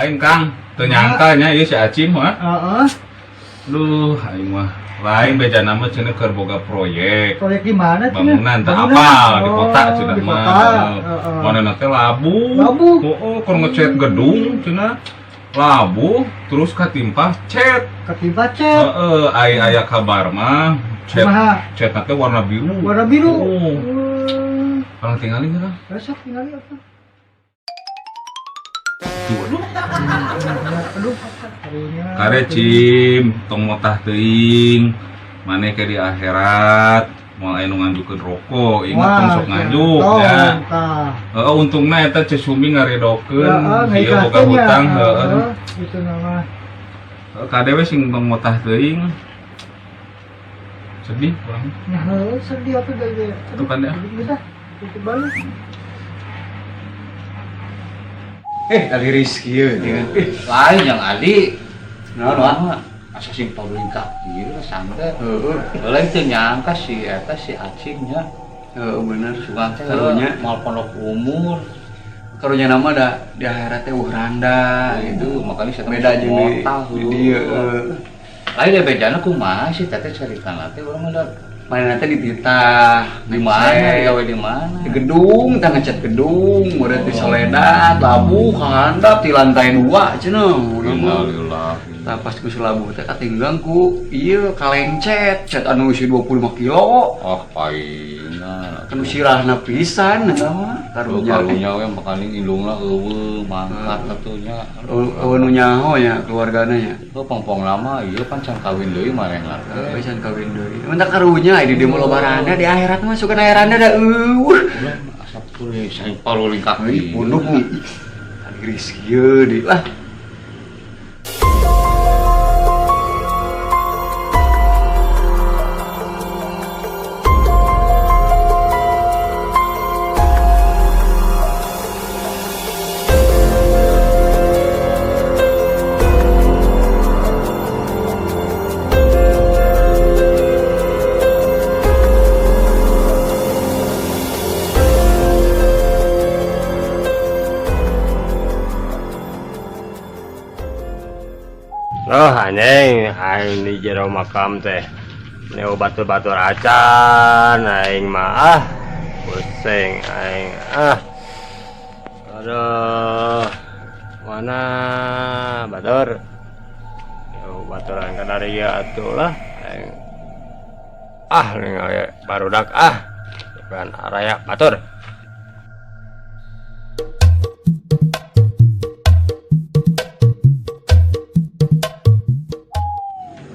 Lain Kang, teu nyangka nya ieu si Acim mah. Heeh. Duh, aing mah lain beja nama cenah keur boga proyek. Proyek di mana cenah? Bangunan tak Bangunan. apal di Oh, kota cenah di mah. kota. Heeh. Manehna teh labuh. Labuh. Heeh, keur ngecet gedung cenah. Labuh terus katimpah cet. Ketimpa cet. Heeh, ai aya kabar mah cet Kumaha? cet teh warna biru. Warna biru. Oh. Hmm. Kalau tinggalin kan? Besok tinggalin apa? Aduh. Aduh, karunya. Kare cim, tong motah teuing. Maneh ke di akhirat moal aya nu nganjukeun rokok, ingat tong sok nganjuk ya. Tah. Heeh, untungna eta Ceu Sumi ngaredokeun, Heeh, ieu boga ngaikhlaskeun ya. hutang, heeh. Heeh, gitu nama. Heeh, kade we sing tong motah teuing. Sedih urang. Nah, heuh, sedih atuh dari Tuh kan ya. Udah, tutup balik. Tadi Rizky ya, kan. Lain yang Adi. Naon, Wak? Asa sing paling kaki santai. Heeh. Lain teu nyangka si eta si Acingnya. Heeh, bener. Sugan teh Karunya. moal pondok umur. Karunya nama da di akhirat teh randa gitu. Gitu, makanya saya Beda jeung di dieu. Heeh. Lain ya bejana kumaha sih teteh caritana teh urang mah Manehna teh dititah di mana ngecet. digawe di mana? Di gedung, tah ngecat gedung, udah di soledat, labuh handap di lantai 2 cenah. Innalillahi. Tah pas geus labuh teh katinggang ku ieu kalengcet, cet anu eusi 25 kilo. Oh, paina. Anu sirahna pisan eta mah. Karunya Karunya. karunya we makanya indungna eueuh mangkat atuh nya. Eueuh nu nyaho nya keluargana nya. Heuh pongpong lama ieu pan can kawin deui manehna teh. Heuh can kawin deui. Mun tah karunya di dieu mah loba randa di akhirat mah sugan aya randa da eueuh. Ulah asa puluh saing paluling kaki. Euy bunuh. Tadi Rizky ye di lah. Oh anjing, aing di jero makam teh. Neo batur-batur acan aing mah ah. Pusing aing ah. Aduh. Mana batur? Neo baturan ka dari ieu atuh lah aing. Ah ningali barudak ah. Bukan araya batur.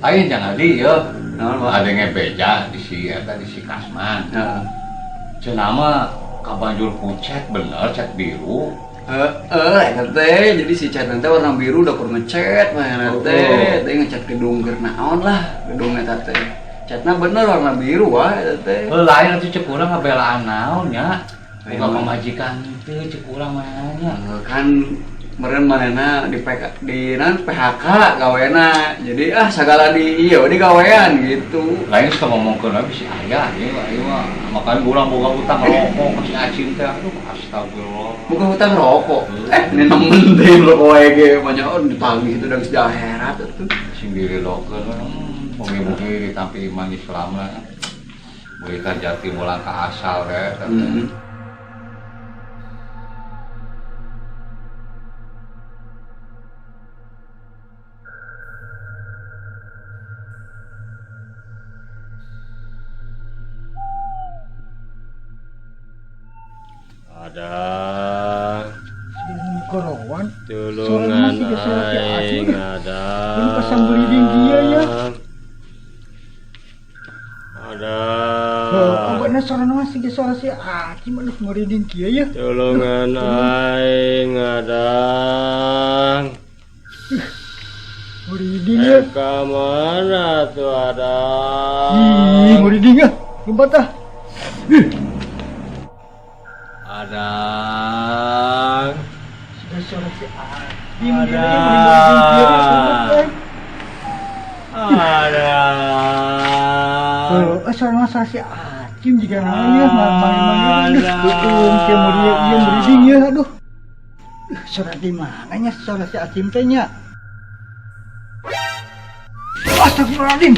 Aing jangan di ieu. Naon Wak? Ada ngebeja di si eta di si Kasman. Heeh. Cenah mah kabanjur ku cet bener cet biru. Heeh, eta teh jadi si cat teh warna biru udah kur ngecet manehna teh. Teh ngecat gedung keur naon lah, gedung eta teh. Catna bener warna biru wah eta teh. Heuh lain atuh cek urang ngabelaan naon nya. Ayo, Boga mah. pamajikan teu cek urang manehna nya. Heeh, kan meureun manehna di PK di naon PHK gawena. Jadi ah sagala di ieu di gawean gitu. Lain suka ngomongkeun lagi si ayah ieu ieu mah makanya urang boga utang rokok ka si Acin teh aduh astagfirullah. Bukan hutang rokok. Ini nemen teh rokok wae ge banyak oh ditagih itu dari di akhirat atuh. Sing dirilokeun mugi-mugi ditampi iman Islam lah. Mugi jati mulang ka asal teh. Heeh. Ada Korowan. tulungan Suara masih suara si Acing. aing ada. Ini pasang beliling dia ya. Ada. Heuh, bener suara masih suara si Acing aduh merinding kieu ya. Tulungan aing ada. Merinding ya. Ka mana tuh ada? Ih, merinding ya. Lompat ah. Ada. Sudah suara si Acing merinding kieu ya. Ada. Heuh, suara suara si Acing juga naon ya, manggil-manggil. Aduh, kieu merinding ya, aduh. Suara di mana nya suara si Acim teh nya? Astagfirullahaladzim.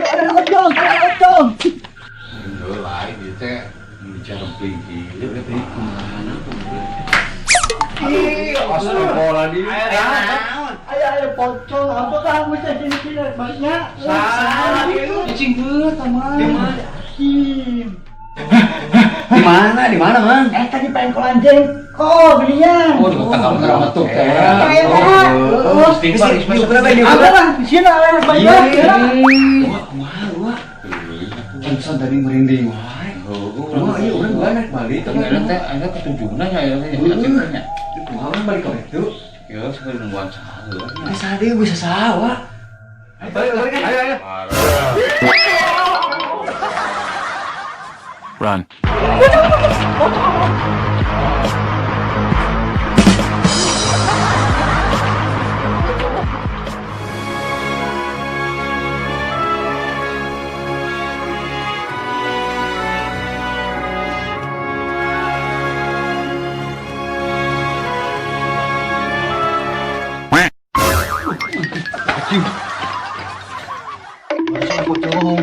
Ada pocong, ada pocong. Lain ieu teh bicara tinggi. Kumaha Astagfirullahaladzim. Ayo, ayo pocong, apa kamu teh sini sini banyak. Salah, Cicing geus sama. Di mana? Acim. Di mana? Di mana, Mang? Eh tadi pengkolan jengkol belinya. Oh, di tanggal metuk teh. Kayak terus. Istighfar, istighfar. Apa lah di sini ada banyak. Ya. Wah, kumaha wah. Pantesan tadi merinding wae. Wah, iya urang bae naik balik. Ternyata teh aya ketujuhna nya ya teh acim teh nya. Kumaha urang balik ka ditu? Ya sampai nungguan saha heula nya. Geus saha deui bisa saha wah. Ayo, ayo, ayo. Run. Barusan pocong.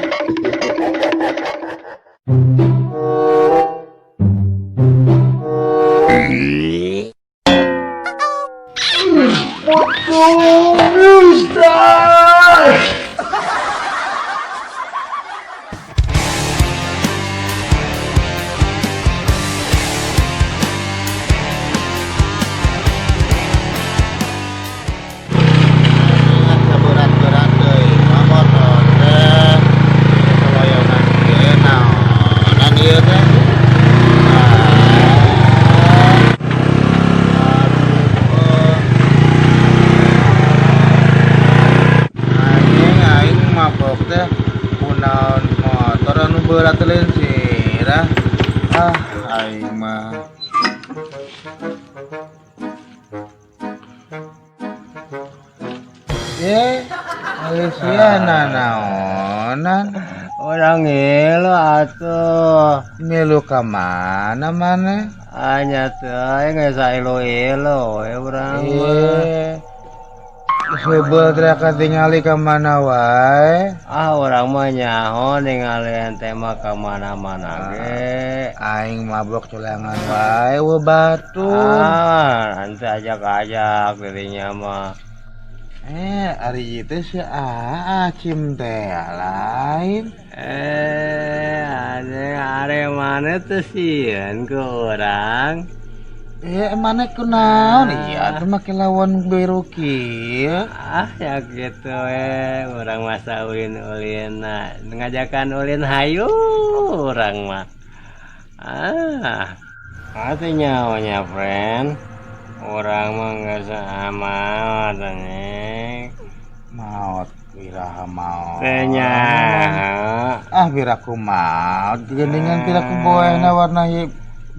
Pocong, Ustaz. Berat-berat deui mah motor teh keloyongan kieu naonan ieu teh. Anjing aing mabok teh kunaon motor anu berat lain sirah. Ah aing mah. Eh, Malaysia nanaonan. Orang ngilu atuh. Ngilu ka mana mana? Anya teh geus ilo-ilo we urang mah. Eh. Sebel teh tingali ka mana wae? Ah urang mah nyaho ningali ente mah ka mana-mana ge. Aing mabok culangan wae we batur. Ah, nanti ajak-ajak dirinya mah. Eh, ari ieu teh si Acim teh lain. Eh, ada are mana tuh sieun ku urang? Eh, mana kunaon? Iya, tuh make lawan biru kieu. Ah, ya gitu urang masa ulin-ulin nah, ngajakan ulin hayu urang mah. Ah, artinya nyawa friend. Urang mah geus amat anjing. Maot iraha maot. Teu nyaho. Ah, piraku maot geuningan piraku boehna warna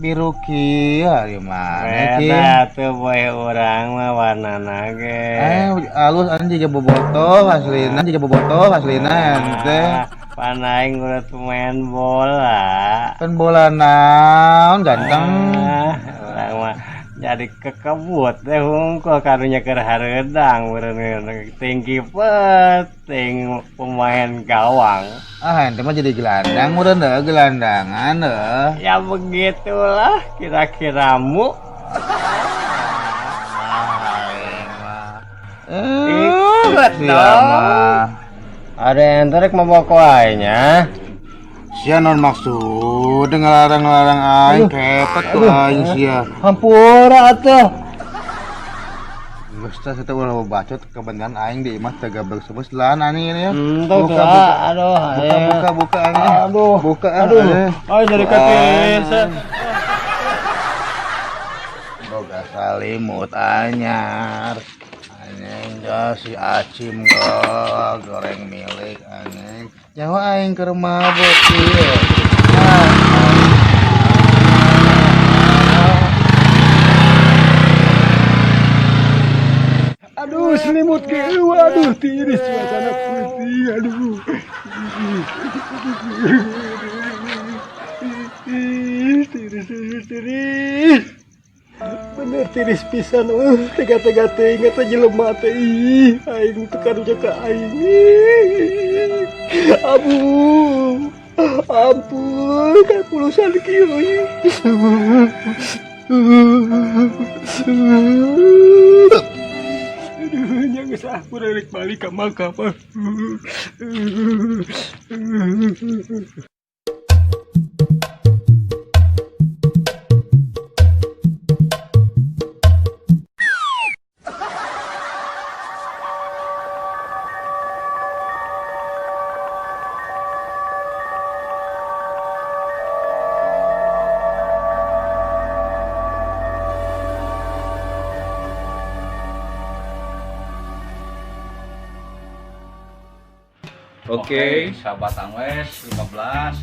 biru kieu ari mana kieu. Beda tuh boeh urang mah warnana ge. Eh, alus anjing jiga bobotoh aslina, jiga bobotoh aslina ente. Pan aing urut pemain bola. Kan bola naon ganteng. Ah, urang mah jadi kekebut teh hungkul karunya keur hareudang meureun tinggi penting pemain gawang. Ah, ente mah jadi gelandang meureun deh, gelandangan deh. Ya begitulah kira-kiramu. Ah, aing mah. Ikut sia dong. mah. Ada yang tarik mabok wae nya. Sia non maksud ngelarang-larang aing kepet tuh aing sia. Hampura atuh. Geus teh teh ulah bacot kebenaran aing di imah teh gableg sebus lan anjing ini ya. Entong Buka, tuh, buka. aduh, Buka ayo. buka buka anjing. Aduh. Buka Aduh. anjing. Ayo jadi ketisan. Boga salimut anyar. Anjing dah si Acim goreng milik anjing. Nyawa aing keur mabok ieu. Ah, Aduh, selimut ge eueuh Tiris suasana putih, aduh. Tiris, tiris, tiris. Bener tiris pisan, tega-tega teuing eta jelema teh. Ih, aing teu karunya ka aing. Aduh. Ampun, kayak pulusan kieu. Aduh, nya geus ah, kurang rek balik ka makam. Oke. Sahabat Anwes 15.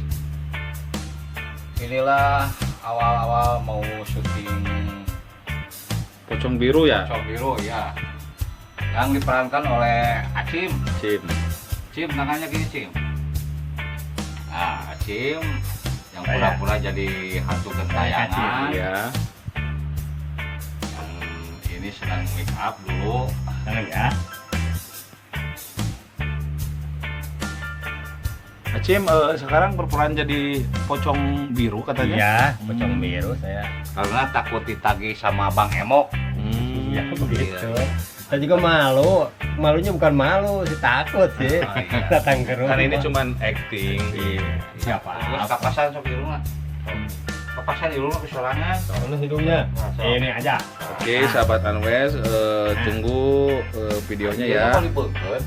Inilah awal-awal mau syuting Pocong biru ya? Pocong Biru ya. Yang diperankan oleh Acim. Cim. Cim, tangannya gini Cim. Nah, Acim yang pura-pura jadi hantu gentayangan. Iya. Yang ini sedang make up dulu. Jangan ya. Acim sekarang berperan jadi pocong biru katanya. Iya, pocong biru saya. Karena takut ditagih sama Bang Emok. Iya begitu. Saya juga malu. Malunya bukan malu, sih takut sih. Oh, iya. Datang ke rumah. Kan ini cuman acting. Iya. Siapa? Terus kapasan sok irungna. Kapasan irungna kesorangan. Mana hidungnya? Ini aja. Oke, sahabat Anwes, tunggu videonya ya. Kali beungkeut.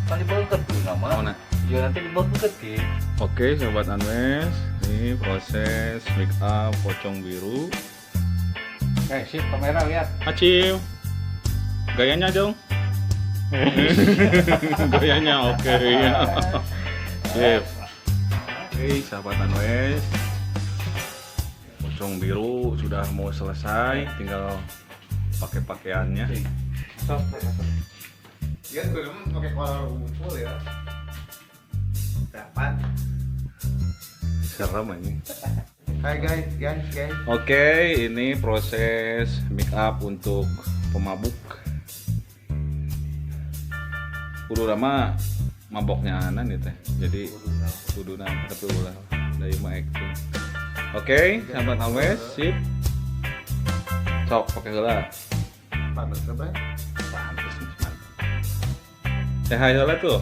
Kali beungkeut tuh nama. Mana? Ya nanti dibeungkeut ki. Oke, sahabat Anwes, ini proses make up pocong biru. Sip kamera lihat. Acim, gayanya dong. Gayanya oke. Ya. Sip. Oke, sahabat Anwes, pocong biru sudah mau selesai, tinggal pakai pakaiannya. Iya, gue pakai kolor ngumpul ya. Dapat. Serem ini. Hai guys, guys, guys. Oke, ini proses make up untuk pemabuk. Kudu lama maboknya anan ya teh. Jadi kudu nama tapi ulah dari mah acting. Oke, sahabat Anwes, sip. Sok pakai heula. Pantes apa? Pantes nih, mantap. Teh heula tuh.